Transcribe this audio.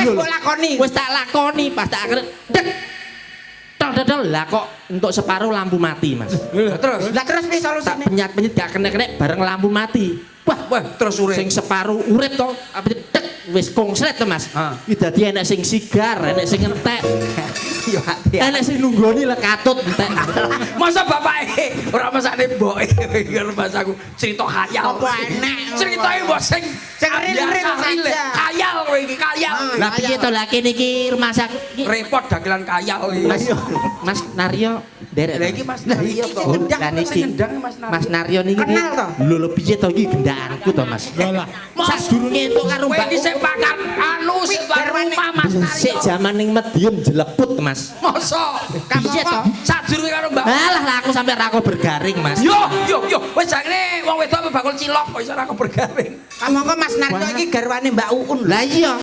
Wis mbok lakoni. Wis tak lakoni, pas tak akhir dek. Tol tol lah kok untuk separuh lampu mati, Mas. Terus. Lah terus piye Tak solusine? penyat-penyet gak kena-kena bareng lampu mati. Wah, Wah, terus urip. Sing separuh urip to, apa dek wis konslet to, Mas. Ah. Iki dadi enek sing sigar, enek sing entek, Yo hati. Enek sing nunggoni lah katut entek. Masa bapake ora masakne mboke karo masaku cerita khayal. Apa enek? Ceritane mbok sing Sing real-real biasa, real. saja. Khayal kowe iki, khayal. Ah. Lah piye to lah kene iki rumah sakit? Repot dagelan khayal iki. Mas, Mas Naryo derek. Lah iki Mas Lah Naryo iki to. sing gendang. Lah niki Sing gendang Mas Naryo. Mas Naryo niki. Kenal to? Lho lho piye to iki gendakanku to, Mas? Lah. Sadurunge entuk karo Kowe Mbak iki sing pakar anu sing tuan rumah Mas Sik Naryo. jaman ning Madiun jeleput, Mas. Masa Piye to? Sadurunge karo Mbak. Alah lah aku sampe ra bergaring, Mas. Yo yo yo, wis jane wong wedok apa bakul cilok kok iso ora bergaring. Kamangka Mas Naryo iki garwane Mbak Uun. Lah iya.